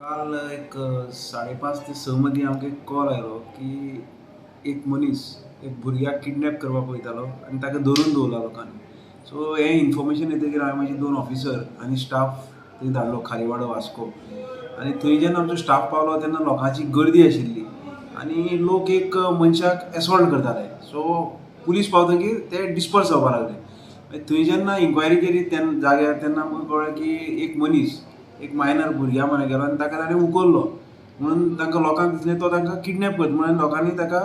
काल एक 5:30 ते 6 मदीं आमकां एक कॉल आयलो की एक मनीस एक भुरग्याक किडनॅप करपाक वयतालो आनी ताका धरून दवरला लोकांनी. सो हें इन्फॉर्मेशन येतकीर हांवें म्हजे दोन ऑफिसर आनी स्टाफ थंय धाडलो, खारीवाडो, वास्को. आनी थंय जेन्ना आमचो स्टाफ पावलो तेन्ना लोकांची गर्दी आशिल्ली आनी लोक एक मनशाक एसॉल्ट करताले. सो पुलीस पावतकीर ते डिस्पर्स जावपाक लागले. मागीर थंय जेन्ना इन्क्वायरी केली तेन्ना जाग्यार, तेन्ना आमकां कळ्ळें की एक मनीस एक मायनर भुरग्या म्हऱ्यान गेलो आनी ताका ताणें उखल्लो म्हणून तांकां लोकांक दिसलें तो तांकां किडनॅप करता म्हणून लोकांनी ताका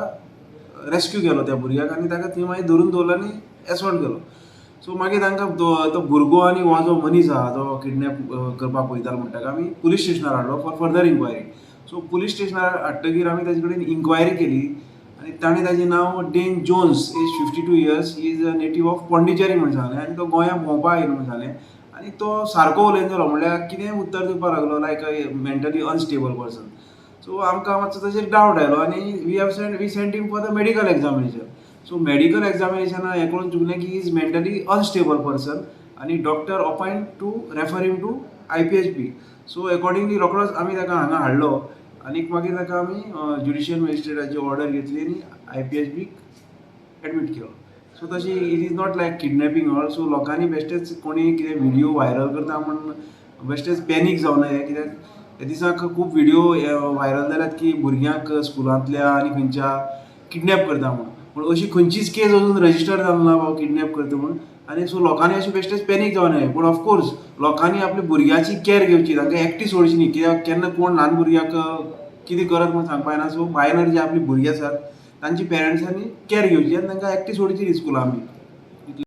रेस्क्यू केलो त्या भुरग्याक आनी ताका थंय मागीर धरून दवरलो आनी एसॉल्ट केलो. सो मागीर तांकां तो तो भुरगो आनी हो जो मनीस आहा, जो किडनॅप करपाक पळयतालो म्हणटा, ताका आमी पुलीस स्टेशनार हाडलो for further inquiry. So police स्टेशनार हाडटकीर आमी ताजे कडेन इन्क्वायरी केली आनी ताणें ताजें नांव Dane Jones, age 52 years, is a native of Pondicherry म्हूण सांगलें आनी तो गोंयांत भोंवपाक आयलो म्हूण सांगलें. आनी तो सारको उलयना जालो, म्हणल्यार कितेंय उत्तर दिवपाक लागलो like a mentally unstable person. So आमकां मातसो ताचेर डावट आयलो आनी we sent him for the medical examination. So medical एग्जामिनेशना हें करून चुकलें की is mentally unstable person आनी doctor opined to refer him to IPHB. So accordingly रोखडोच आमी ताका हांगा हाडलो आनी मागीर ताका आमी ज्युडिशियल मजिस्ट्रेटाची ऑर्डर घेतली आनी आयपीएचबीक एडमीट केलो. सो तशी it is not like kidnapping all. So लोकांनी बेश्टेच कोणी कितें व्हिडियो व्हायरल करता म्हण बेश्टेच पॅनीक जावं नये, कित्याक ह्या दिसाक खूब व्हिडियो व्हायरल जाल्यात की भुरग्यांक स्कुलांतल्या आनी खंयच्या किडनॅप करता म्हूण. पूण अशी खंयचीच केस अजून रजिस्टर जावंक ना बाबा किडनॅप करता म्हूण. आनी सो लोकांनी अशें बेश्टेच पॅनीक जावं नये, पूण ऑफकोर्स लोकांनी आपल्या भुरग्याची कॅर घेवची, तांकां एकटी सोडची न्ही, कित्याक केन्ना कोण ल्हान भुरग्याक कितें करत म्हूण सांगपा येना. सो मायनर जे आपली भुरगीं आसात, तांची पेरंट्सांनी कॅर घेवची आनी तांकां एकटी सोडची न्ही स्कुलान बी.